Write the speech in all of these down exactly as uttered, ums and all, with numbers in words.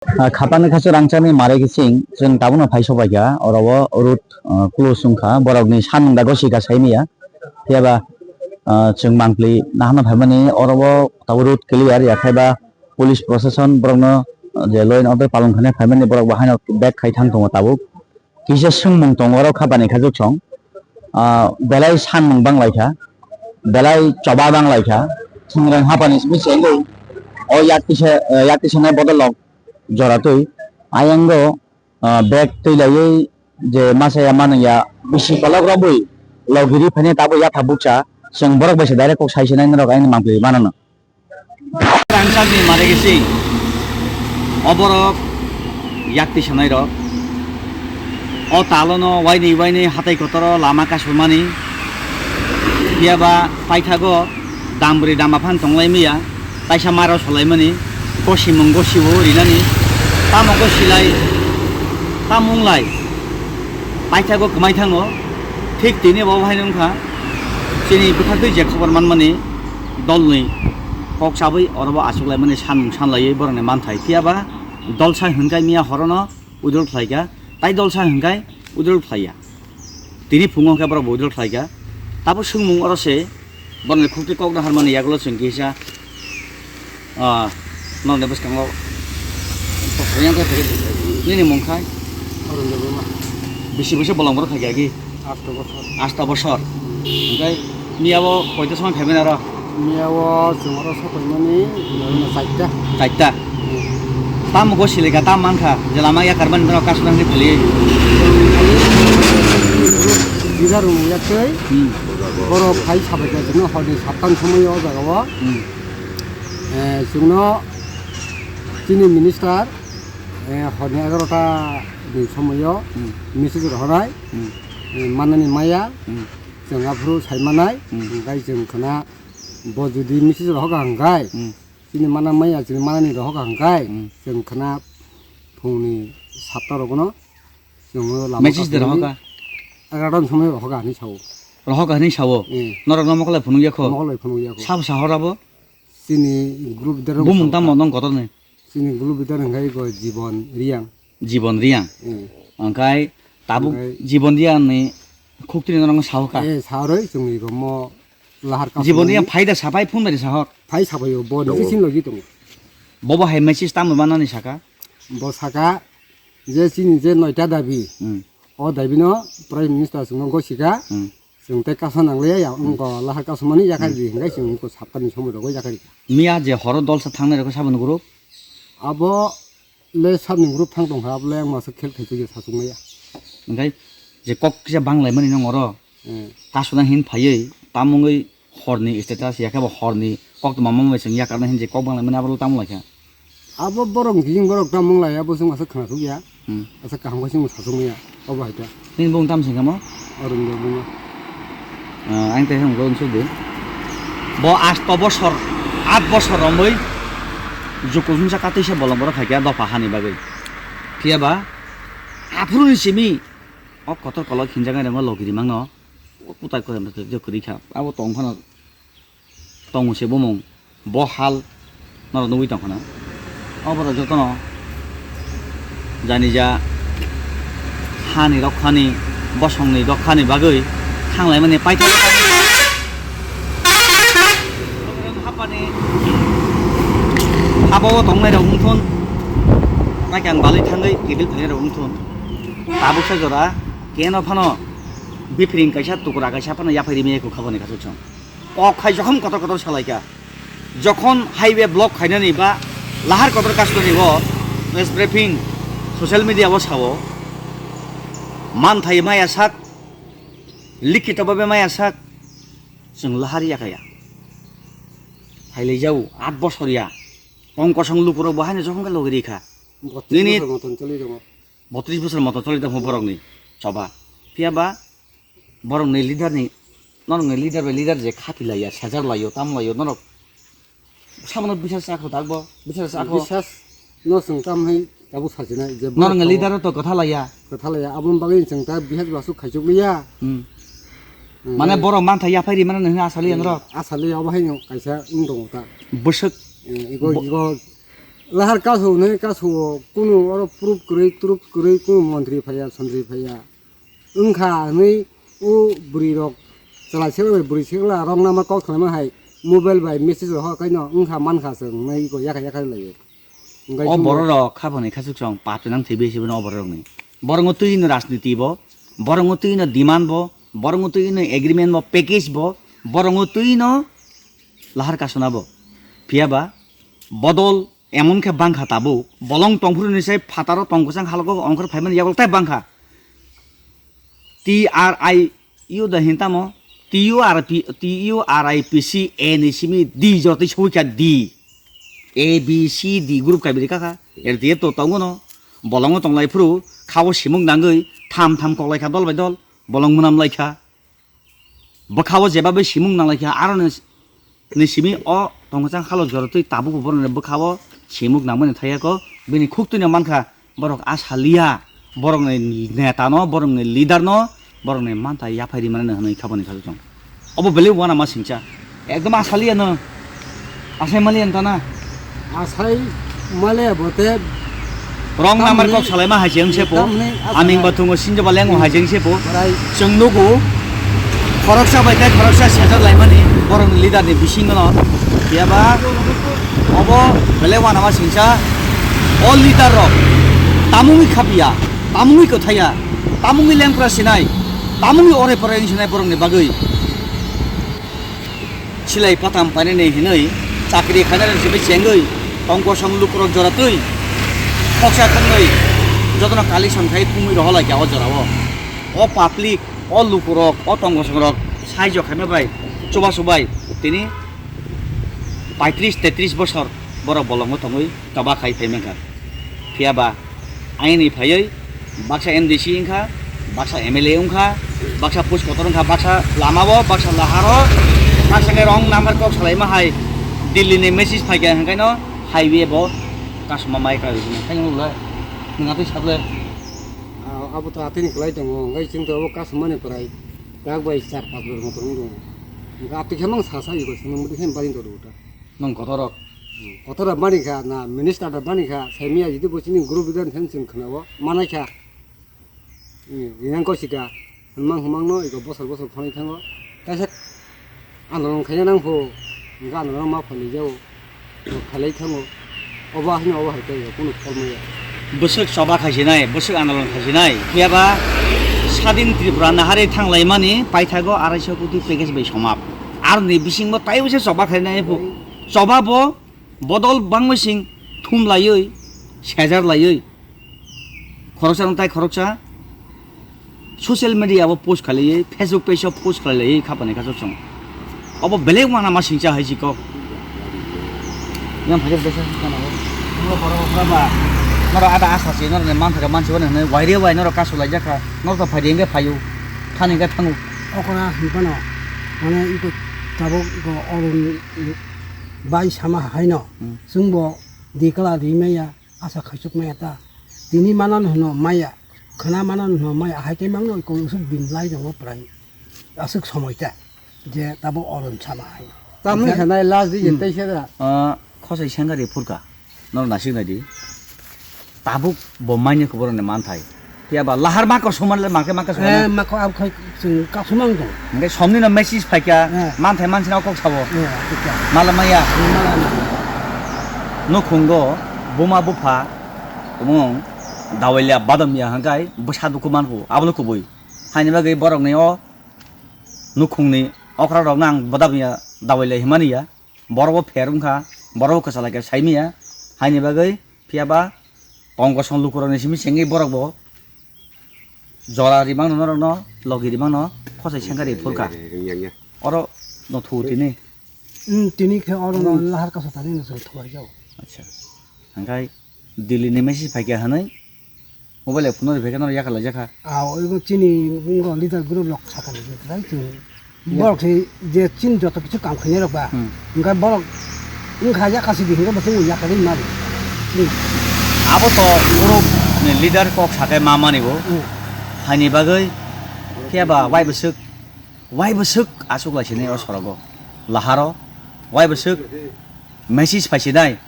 Ah, khapani khachu rangchakni mare kising chwng tabukno phai sobaikha, oro o road, ah, close wngkha, borokni sanmung da gosika saimaya. Phiya ba, ah, chwng mangpli nahano phaimani, oro o tabuk road clear ya, khai ba police proshashan borokno, ah, je law and order palon khainai phaimani, borok bo haino back khai thang tongo tabuk. Kisa swngmung tongo oro khapani khachu chwng, ah, belai sanmung banglaikha, belai choba banglaikha, thwngrwng hapani simi se wngwi o yak tisa, ah, yak tisanai bodol rok jora twi ayang o, ah, bag twi laiwi je masa ya manung ya bisi kolok rw bwi logiri phainai tabuk yathak bukcha chwng borok bai se direct kok sai se nai norok ayang mangpli mano no. Rangchakni mare gisi o borok yak twi sanai rok o talono waini waini hatai kotoro lama kasumani phiya ba paithago dambri damba phan tonglai miya. Kaisa maro solaimani, gosimung gosio rinani, tamo gosilai, tamo wnglai, paithago kwmai thango, thik tini bo haino wngkha, chini bwkhaktwi je khobor manmani, dolni kok chabwi orobo achuklaimani sanmung sanlaiwi borokni manthai, phiya ba dolsa hinkai miya horono withdraw khlaikha, tai dolsa hinkai withdraw khlaiya. Tini phungo khe borok bo withdraw khlaikha. Tabuk swngmung oro se borokni khukti kok naharmani yagulo chwng kisa, ah, nokni bwskango nini mung khai? Arun Debbarma. Bisi bisi bolong borok khaikha agi? Asto bosor. Asto bosor. Hwnkhe miya bo koito somoi phaimani aro? Miya o chwng oro sopaimani, hmm, chaita. Chaita? Hmm. Tamo go silika, tam mankha, je lama yakar mani, borok kasuna hwnwi phali. Leader rok nung yak twi, hmm, borok phai sabaikha, chwngno horni sattan somoi o jaga o. Hmm. Eh, chwngno chini minister, eh, horni egarota ni somoi o, hmm, message rohornai, hmm, eh, manani maya, hmm, chwng aphuru sai manai, hmm, hwnkhe chwng khna Bo jodi message rohor ka hwnkhe, hmm, chini mana maya, chini manani rohor ka hwnkhe, hmm, chwng khna phungni satta rogono chwng lama message de rohor ka? Egarota ni somoi rohor ka hinwi sao. Rohor ka hinwi sao? Eh. Norok no mokolai phunuk ya kho? Mokolai phunuk ya kho. Sabo sahor abo? Chini group leader rok bumung sao tamo ka. Nong kotor ni? Chini group leader hwnkhe iko Jibon Reang. Jibon Reang. Hmm. Hwnkhe tabuk hwnkhe Jibon Reang ni khuktini norokno sao kha? Eh, saoroi chwngni romo lahar kasumani. Jibon Reang phai da sapai phone bai da sahor? Phai sapaio, bo niji sin logi tongo. Bobo hai message tamo manani saka? Bo saka je chini je noita dabi. Hmm. O dabino Prime Minister chwngno gosika. Hmm. Chwng tei kasa nangliya ya, hmm, wngkha lahar kasumani yakhari, hmm, di hwnkhe chwng wngkha saptani somoi rogo yakhari. Miya je horo dolsa thangnai rokhe saboni group? Abo le sabni group thang tongkha, abo le ang masa khel khaisukya sachukmaya. Hwnkhe je kok kisa banglaimani nong oro, hmm, kasuna hin phaiwi tamungwi horni status yakhebo horni koktwma mama bai chwng yakarna hin je kok banglaimani abo le tamo laikha. Abo borok jing borok tamo wnglai, abo chwng aswk khna thukya. Hmm. Aswk kaham khe chwng sachukmaya, obo hai khe. Nini bung tam singkha mo? Arun Debbarma. Ah, ang tei hwnwi uansuk di. Bo asto bosor, at bosor romwi juku jungsa katwi se bolong borok khaikha dopha hani bagwi. Phiya ba aphuru ni simi o kotor kolok hinjaknai rokno logi rimang no. O kutai kotor kwrwi kha. Abo tong phano tongo se bumung, bo hal norok nugwi tongkha na. O borok jotono jani ja hani rok hani bosongni rok hani bagwi thanglaimani paithak hapani habo o tongnai rok wngthun, naikhe ang balwi thangwi kibil phainai rok wngthun. Tabuksa jora keno phano biphiring kaisa tukra kaisa phano yaphai rimaya kho khaboni kasu chwng. Kok khai jokhon kotor kotor salaikha. Jokhon highway block khainani ba lahar kotor kastonani o press briefing social media o sao. Manthai maya sak, likhito babe maya sak, chwng lahar yakaya. Phailai jau, at bosor ya. Tong kosong lukurok bo haino jokhon khe logi rikha. Botris nini bosor moton choli tongo. Botris bosor moton choli tongkha borokni choba. Phiya ba borokni leader ni, norokni leader bai leader je khapi laiya, sejar laiyo, tam laiyo, norok sabono bisas chakho takbo, bisas chakho. Bisas no chwng tam hai tabuk sajinai je norokni leader to kwtha laiya. Kwtha laiya, aboni bagwi chwng ta bisas basuk khaichuk liya. Hmm. Hmm. Mane borok manthai yaphai rimani hwnwi asaliya norok. Asaliya obo haino kaisa wng tongo ta. Bwswk. Hmm, ego, bo- ego Lahar kasu hwnwi kasu o kunu oro proof kwrwi, trup kwrwi kunu montri phaiya, sontri phaiya. Wngkha hwnwi o bwrwi rok chwla sekla bai bwrwi sekla rok nama kok khlaima hai mobile bai message rok hor kaino wngkha mankha chwng hwnwi iko yakha yakha laio. Hwnkhe O chwng borok rok kha phani khasuk chwng pap chenang thwi besi bono o borok rokni. Borok no twi no rajniti bo, borok no twi no demand bo, borok no twi no agreement bo, package bo, borok no twi no lahar kasuna bo. Phiya ba bodol emon khe bangkha tabuk, bolong tongphuru ni sai phataro tong kwchang halok ongkhor phaimani yago tai bangkha. T R I U da hin tamo? T U R P, T U R I P C A ni simi D jotoi soi kha D. A, B, C, D group kaibri kha kha. L T F to tongo no. Bolongo tonglai phuru, khao simuk nangwi, tham tham koklai kha dol bai dol. Bolong mwnam lai kha. Bwkhao jeba bai simuk nang lai kha. Aro ni ni simi o tongkha chang halo jora twi tabuk bo borok ni bwkha o simuk nangmani thaiya ko bini khuk twi no mankha borok a saliya borok ni neta no borok ni leader no borok ni mantha yaphai rimani no hwnwi kha boni kha chwng obo belai wana ma singcha ekdom a saliya no asai maliya no tana. Asai male bote. Wrong number kok salaima hai jeng sepo. Aming bathungo sinjo baleng hai jeng sepo. Chwng nugo. Khoroksa bai tei khoroksa sejak laimani borok ni leader ni bisingo no. Phiya ba obo belai wanama singsa. O leader rok tamungwi khapia, tamungwi kwthaiya, tamungwi lengpra sinai, tamungwi ore pore sinai borok ni bagwi. Silai patam painani hinwi chakri khainani simi chengwi tong kosong lukurok jora twi khoksa thangwi jotono kali samkhai pungwi rohorlai kha o jorao. O public, o lukurok, o tong kosongrok saijo khaima bai chubachu bai tini paitris tetris bosor borok bolongo tongwi choba khai phai mankha. Phiya ba aini phaiwi baksa M D C wngkha, baksa M L A wngkha, baksa post kotor wngkha, baksa lama o, baksa lahar o, baksa khe wrong number kok salaima hai Delhi ni message phaikha, hwnkhai no highway bo kasuma mai kha rwgwino. Khaino le, nwng atwi sable. Ah, abo to atwini kwlai tongo, hwnkhai chwng to abo kasumani pwrai tak bai char pas bar motor wng tongo. Hwnkhai atwi khe mang sa sa iko, chwng mudi khe bari to rwgwta. Nwng kotorok. Kotora mani kha na minister da mani kha, saimia jidi bo chini group leader ni thani chwng khwnao manai kha. Rinang ko sika, hwnmang hwnmang no iko bosor bosor phonai thango. Kaisa andolon khaina nang pho, hwnka andolon ma phali jao, phalai thango. Obo ahino obo hai khe kunu phol maya. Bwswk choba khaisinai, bwswk andolon khaisinai. Phiya ba Sadin Tripura nahari thanglaimani paithago arai sho koti package bai somap. Aroni bisingo taibo se choba khainai pho. Choba bo bodol bangma sing thum laiwi, sejar laiwi. Khoroksa nang tai khoroksa social media o post khalaiwi, Facebook page o post khalaiwi khapani kha chwng. Obo belai wana ma singcha hai si kok. Yang phajak desa kana o. Noro borok okra ba. Noro ada asa si noro ne man thaka man si wane hwnwi waire wai noro kasu laijak kha. Noro to phaidi hwnkhe phaio. Thani hwnkhe thango. Okra hwnphano mane iko tabuk iko oron bai sama haino. Hmm. Chwngbo di kala ri maya, asa khaisuk maya ta. Tini manan hwno maya, khwna manan hwno maya, hai khe mangno iko usuk din lai tongo prai. Aswk somoi ta, je tabo oron sama hai. Tamni hwnai last di Hmm. Tei se da. Ah, khosai sengari phurka. Noro nasik nai di. Tabuk bo manya khubor ni manthai. Phiya ba lahar ma ko suman le ma khe ma ka suman. Eh, ma ko ab khai chwng ka sumang do. Hingke somni no message phaikya, Eh. Manthai mansina kok sabo. Eh, tikya. Mala maya. Eh, mala maya. Nukhungo buma bupha, kumung dawailia badam ya hangkai bwsa duku manku, abono kubui. Haini bagwi borok ni o nukhungni okra rok nang badam ya dawailia himani ya. Borok bo pher wngkha, borok bo kwchalaikha saimanya, haini bagwi phiya ba tong kosong lukurokni simi chengwi borok bo jora rimangno norokno logi rimangno khosai sengkha ri phurkha. Oro no thu tini. Hmm, tini khe oro no lahar kasa tani no thwar jao. Acha. Hangkai Delhi ni message phaikha hwnwi mobile phone no riphaikha norok yakalaijak kha. Ah, oibo chini ngo leader group rok sakha ni jai chini. Borok se je chini joto kichu kam khainai rok ba. Hmm. Hingke borok wngkha yakasi di hingke bo chwng yakari mari. Hmm. Abo to group ni leader kok sakai ma mani bo. Hmm. Haini bagwi khe ba wai bwswk, wai bwswk aswk lai sinai o sorogo. Laharo wai bwswk message phai sinai.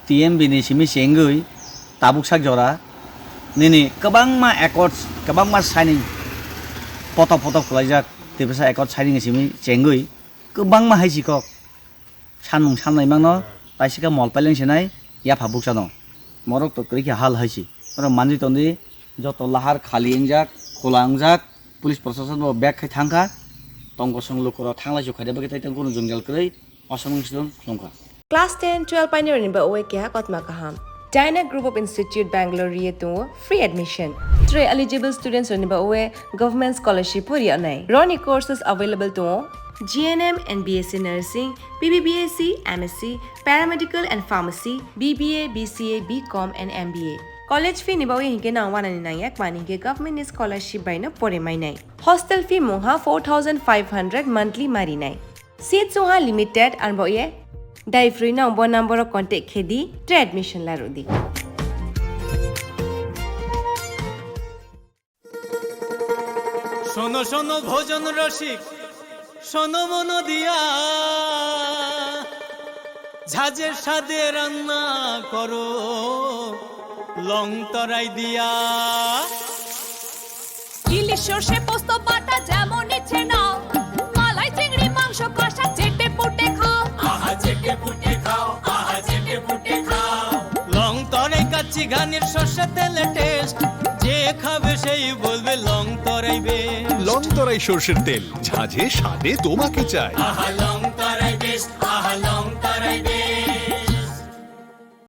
T M B ni simi chengwi tabuk sak jora nini kwbangma accords, kwbangma signing, potok potok khwlaijak, tei bwsa accord signing ni simi chengwi kwbangma hai si kok. Sanmung sanlai mangno, taisika mol paileng sinai, yapha bukchano. Morok to kwrwi khe hal hai si. Oro manjwi tongdi, joto lahar khali wngjak, khula wngjak, police prosason bo bag khai thangkha, tong kosong lukurok thanglai su khaida bagwi tei tong kunu jwngjal kwrwi, osomung sidon khlumkha. Class ten, twelve painirokni bagwi keha kotma kaham. Dyna Group of Institute Bangalore ri tongo free admission. Tre eligible students rokni bagwi government scholarship bo ri nai. Roni courses available tongo G N M and B S C Nursing, B B B S C, M S C, Paramedical and Pharmacy, B B A, B C A, B Com and M B A. College fee ni bagwi hinkhe nang wanani nangya kmani hinkhe government ni scholarship bai no pore mainai. Hostel fee mungha four thousand five hundred monthly marinai. Seats wngha limited, ang bo ye dai free no bo number o contact khe di, tre admission la rw di. শোনো শোনো ভোজন রসিক, শোনো মন দিয়া, ঝাঁঝের স্বাদে রান্না করো লং তরাই দিয়া। ইলিশ সর্ষে পোস্ত বাটা যেমন ইচ্ছে নাও, মালাই চিংড়ি মাংস কষা চেটে পুটে খাও। আহা চেটে পুটে খাও, আহা চেটে পুটে খাও। লং তরাই কাচ্চি ঘানির সর্ষে তেলে টেস্ট, যে খাবে সেই বলবে লং তরাই বেস্ট। লং তরাই সর্ষের তেল, ঝাঁঝে স্বাদে তোমাকে চাই। আহা লং তরাই বেস্ট, আহা লং তরাই বেস্ট।